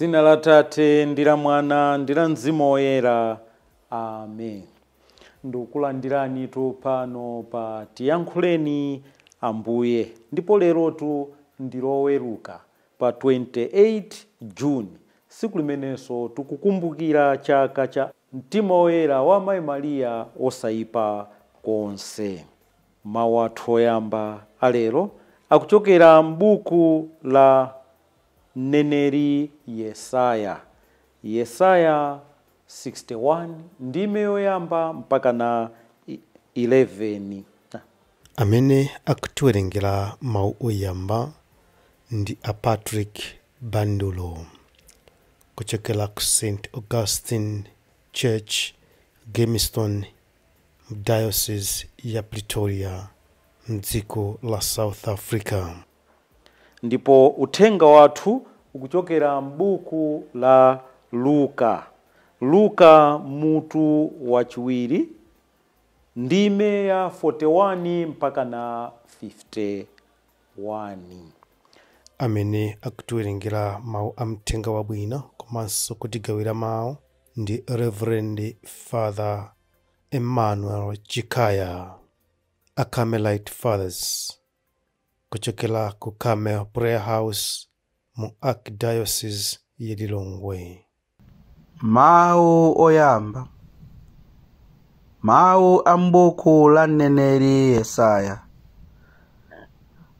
Dzina la Tate ndi la Mwana ndi la Mzimu Woyera. Amen. Ndikulandiranitu pano pa Tiyankhuleni Ambuye, ndipo lerotu ndi Loweruka pa 28 June, tsiku limenenso tikukumbukira chaka cha Mtima Woyera wa Mayi Mariya osaipa konse. Mawu athu oyamba alero akuchokera m'buku la mneneri Yesaya, Yesaya 61 ndime yoyamba mpaka na 11. Amene akutiwerengera mawu oyamba ndi a Patrick Bandulo kuchokera ku St Augustine Church, Germiston, Diocese ya Pretoria, mdziko la South Africa. Ndipo uthenga wathu ukuchokera m'buku la Luka, Luka mutu wachiwiri ndime ya 41 mpaka na 51. Amene akutiwerengera mawu a mthenga wabwino komanso kutigawira mawu ndi Reverend Father Emmanuel Chikaya, a Carmelite Fathers, kuchokera ku Carmel Prayer House mu Archdiocese ya Lilongwe. Mawu oyamba. Mawu a m'buku la mneneri Yesaya.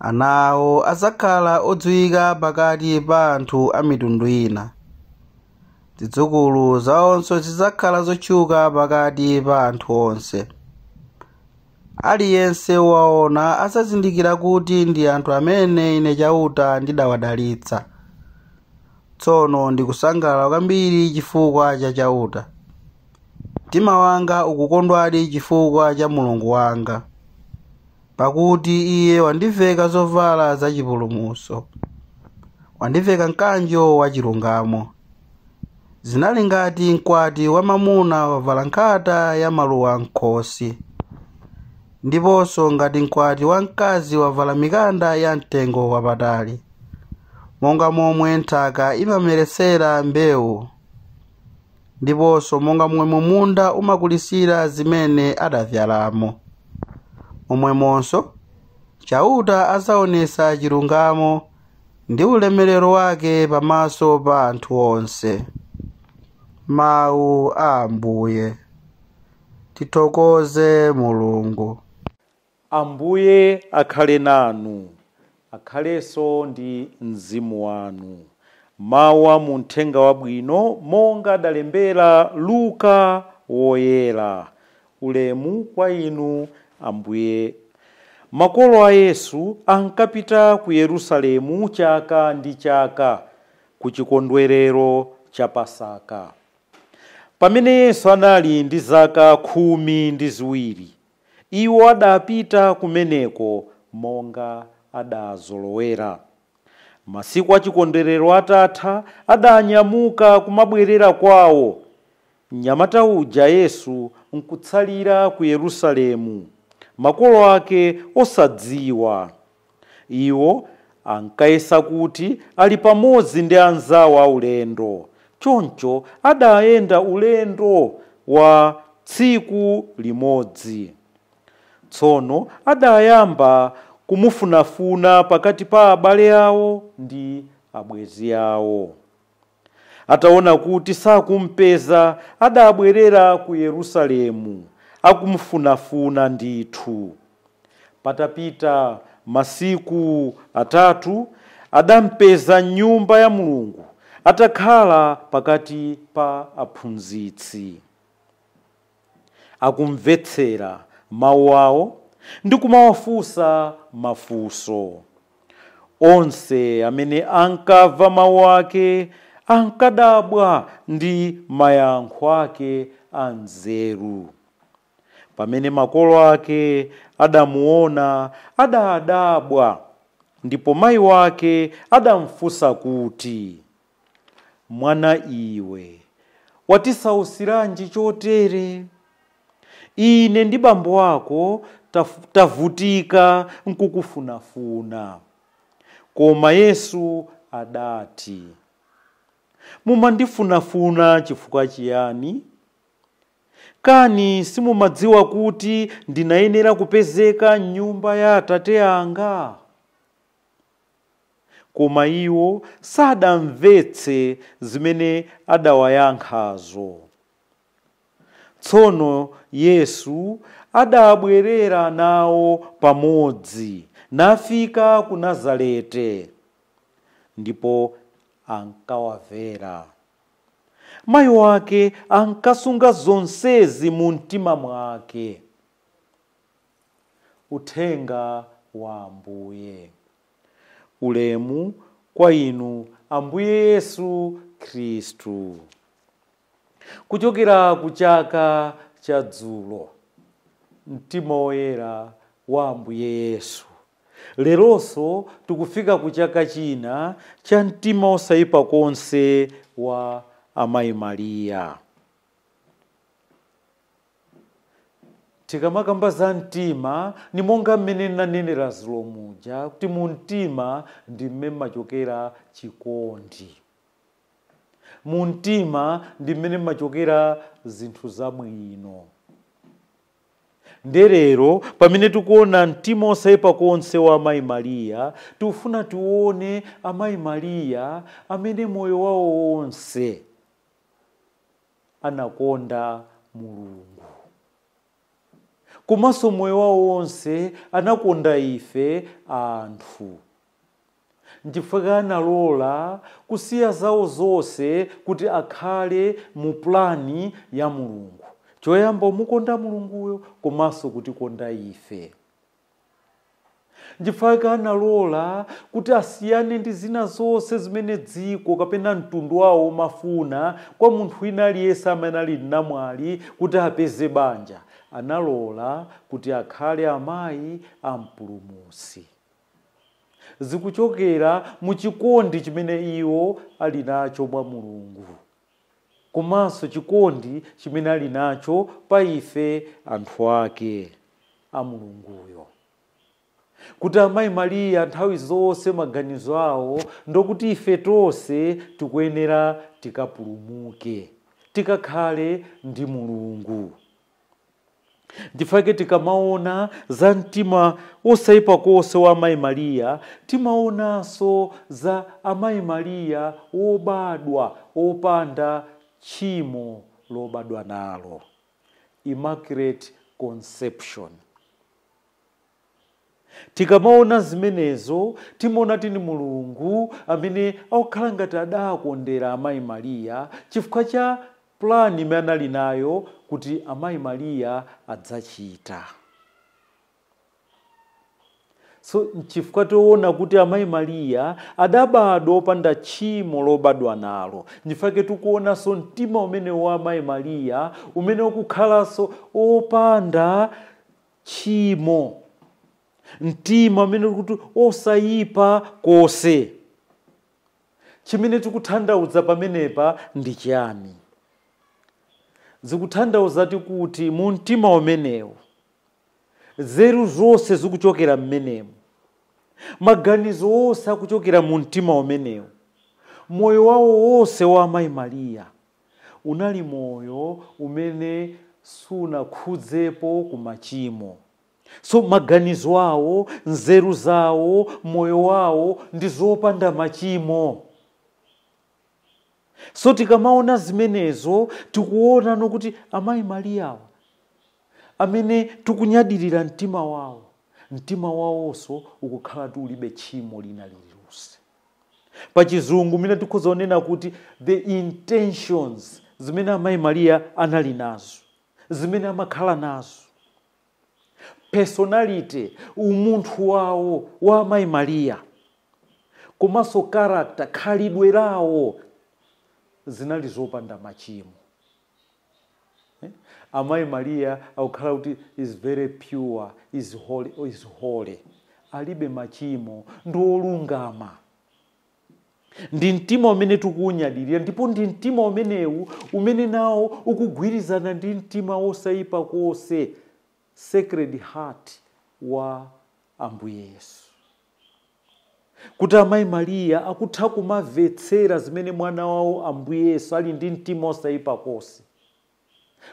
Ana awo adzakhala odziwika pakati pa anthu a mitundu ina. Zidzukulu zawonso zidzakhala zotchuka pakati pa anthu onse. Aliyense waona adzazindikira kuti ndi anthu amene ine Chauta ndidawadalitsa. Tsono ndikusangalala kwambiri chifukwa cha Chauta. Mtima wanga ukukondwadi chifukwa cha Mulungu wanga, pakuti iye wandiveka zovala zachipulumutso, wandiveka mkanjo wachilungamo. Zinali ngati mkwati wa mwamuna wavala nkhata ya maluwa m'khosi, ndiponso ngati mkwati wa mkazi wavala mikanda ya mtengo wapatali. Monga momwe nthaka imameretsera mbewu, ndiponso monga momwe munda umakulisira zimene adavyalamo, momwemonso Chauta adzaonetsa chilungamo ndi ulemerero wake pamaso pa anthu onse. Mawu a Ambuye. Tithokoze Mulungu. Ambuye akhale nanu, akhalenso ndi mzimu wanu. Mawu a mu mthenga wabwino monga adalembera Luka woyera. Ulemu kwa inu Ambuye. Makolo a Yesu ankapita ku Yerusalemu chaka ndi chaka ku chikondwerero cha Pasaka. Pamene Yesu anali ndi zaka 12, iwo adapita kumeneko monga adazolowera. Masiku a chikondwerero atatha, adanyamuka kumabwerera kwawo. Mnyamata uja Yesu nkutsalira ku Yerusalemu, makolo ake osadziwa. Iwo ankayesa kuti ali pamodzi ndi anzawo aulendo. Choncho adayenda ulendo wa tsiku limodzi. Tsono adayamba kumufunafuna pakati pa abale awo ndi abwenzi awo. Ataona kuti sakumpeza, adabwerera ku Yerusalemu akumufunafuna ndithu. Patapita masiku 3, adampeza m'nyumba ya Mulungu atakhala pakati pa aphunzitsi, akumvetsera mawu awo ndi kumawafunsa mafunso. Onse amene ankamva mawu ake ankadabwa ndi mayankho ake anzeru. Pamene makolo ake adamuona, adadabwa, ndipo mayi wake adamfunsa kuti, "Mwana iwe, watisausiranji chotere? Ine ndi bambo ako tavutika nkukufunafuna." Koma Yesu adati, Mumandifunafuna chifukwa chiyani? Kani simumadziwa kuti ndinayenera kupezeka m'nyumba ya Atate anga? Koma iwo sadamvetse zimene adawayankhazo. Tsono Yesu adabwerera nawo pamodzi nafika ku Nazarete, ndipo ankawamvera. Mayi wake ankasunga zonsezi mu mtima mwake. Uthenga wa Ambuye. Ulemu kwa inu, Ambuye Yesu Khristu. Kuchokera ku chaka cha dzulo, mtima woyera wa Ambuye Yesu. Leronso tikufika ku chaka china cha mtima osayipa konse wa Amayi Mariya. Tikamakamba za mtima, ni monga mmene nanenera dzulo muja kuti mu mtima ndi mmene machokera chikondi, mu mtima ndi mmene machokera zinthu zabwino. Nderero pamene tikuona mtima osayipa konse wa Amayi Mariya, tikufuna tione Amayi Mariya amene moyo wawo wonse anakonda Mulungu, komanso moyo wawo wonse anakonda ife anthu. Nchifukwa analola kusiya zawo zonse kuti akhale mu plani ya Mulungu. Choyamba mukonda Mulunguyo, komanso kutikonda ife. Nchifukwa analola kuti asiyane ndi zina zonse zimene dziko kapena mtundu wawo umafuna kwa munthu wina aliyense amene ali namwali kuti apeze banja. Analola kuti akhale amayi a Mpulumutsi. Zikuchokera mu chikondi chimene iwo ali nacho mwa Mulungu, komanso chikondi chimene ali nacho pa ife anthu ake a Mulunguyo. Kuti Amayi Mariya nthawi zonse maganizo awo ndokuti ife tonse tikuyenera tikapulumuke, tikakhale ndi Mulungu. Ndifake tikamaona za mtima osayipa konse wa Amayi Mariya, timaonanso za Amayi Mariya wobadwa opanda tchimo lobadwa nalo, Immaculate Conception. Tikamaona zimenezo timaona tini Mulungu amene akukhala ngati adakondera Amayi Mariya chifukwa cha plani imene anali nayo kuti Amayi Mariya adzachita. So nchifukwa toona kuti Amayi Mariya adabadwa opanda tchimo lobadwa nalo. Nchifukwa tikuonanso mtima umene wa Amayi Mariya umene ukukhalanso opanda tchimo, mtima umene kuti osayipa konse. Chimene tikutanthauza pamenepa ndi chiyani? Zikutanthauza kuti mu mtima umenewu nzeru zonse zikuchokera mmenemu, maganizo onse akuchokera mu mtima umenewu. Moyo wawo wonse wa Amayi Mariya unali moyo umene sunakhudzepo ku machimo. So maganizo awo, nzeru zawo, moyo wawo ndi zopanda machimo. So tikamaona zimenezo tikuona nokuti Amayi Mariyawa amene tikunyadirira mtima wawo, mtima wawonso ukukhala ulibe tchimo lina lililonse. Pachizungu mene tikhoza kunena kuti the intentions zimene Amayi Mariya anali nazo, zimene amakhala nazo, personality, umunthu wawo wa Amayi Mariya, komanso character, khalidwe lawo, zinali zopanda machimo. Amayi Mariya akukhala kuti is very pure, is holy, is holy, alibe machimo, ndi olungama. Ndi mtima umene tikuwunyadirira, ndipo ndi mtima umenewu umene nawo ukugwirizana ndi mtima wosayipa konse, Sacred Heart wa Ambuye Yesu. Kuti amayi Mariya akutha kumamvetsera zimene mwana wawo Ambuye Yesu ali ndi mtima osayipa konse,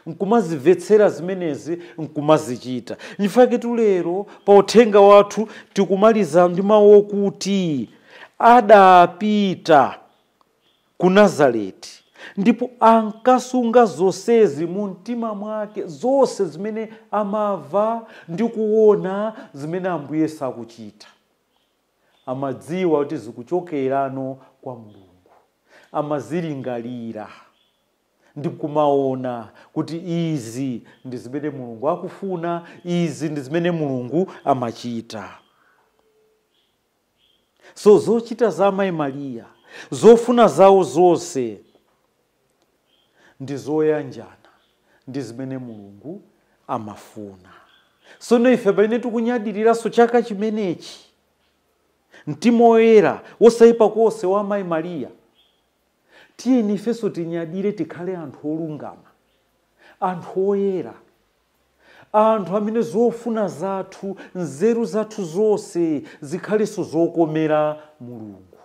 nkumazimvetsera zimenezi, nkumazichita. Nchifukwa lero pa uthenga wathu tikumaliza ndi mawu okuti adapita ku Nazareti ndipo ankasunga zonsezi mu mtima mwake, zonse zimene amamva ndi kuona zimene Ambuye Yesu akuchita. Amadziwa kuti zikuchokerano kwa Mulungu, amazilingalira ndi kumaona kuti izi ndi zimene Mulungu akufuna, izi ndi zimene Mulungu amachita. So zochita za amayi Mariya, zofuna zawo zonse ndi zoyanjana ndi zimene Mulungu amafuna. Sono ife pamene tikunyadiriranso chaka chimenechi mtima woyera wosayipa konse wa amayi Mariya, tiyeni ifenso tinyadire, tikhale anthu olungama, anthu oyera, anthu amene zofuna zathu, nzeru zathu zonse zikhalenso zokomera Mulungu,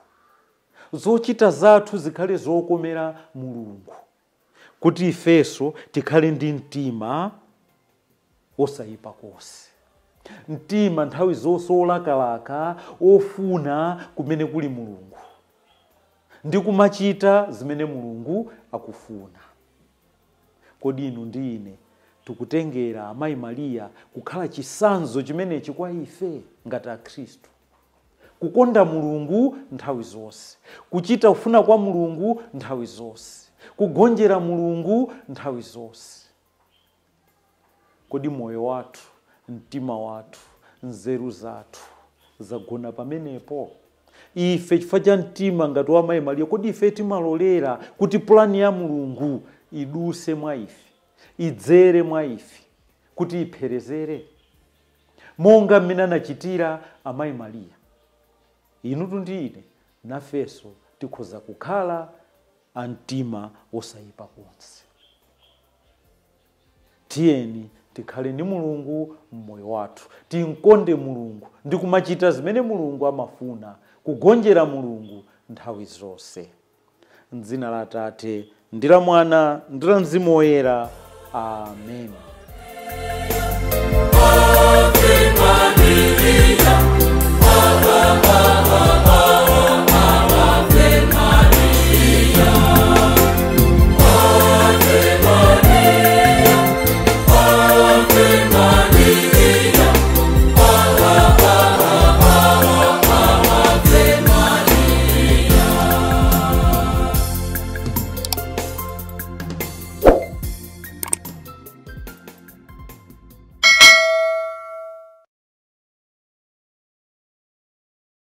zochita zathu zikhale zokomera Mulungu, kuti ifenso tikhale ndi mtima wosayipa konse, mtima nthawi zonse olakalaka ofuna kumene kuli Mulungu ndi kumachita zimene Mulungu akufuna. Kodi inu ndi ine tikutengera amayi Mariya kukhala chisanzo chimenechi kwa ife ngati Akhristu? Kukonda Mulungu nthawi zonse, kuchita kufuna kwa Mulungu nthawi zonse, kugonjera Mulungu nthawi zonse. Kodi moyo wathu, mtima wathu, nzeru zathu zagona pamenepo? Ife chifukwa cha mtima ngati wa amayi Mariya, kodi ife timalolera kuti pulani ya Mulungu iduse mwa ife, idzere mwa ife, kuti ipherezere monga mmene anachitira amayi Mariya? Inutu ndi ine nafenso tikhoza kukhala amtima wosayipa konse. Tiyeni tikhale ndi Mulungu mmoyo wathu, timkonde Mulungu ndi kumachita zimene Mulungu amafuna, kugonjera Mulungu nthawi zonse. Mdzina la Atate ndi la Mwana ndi la Mzimu Woyera, amen. Ave Maria.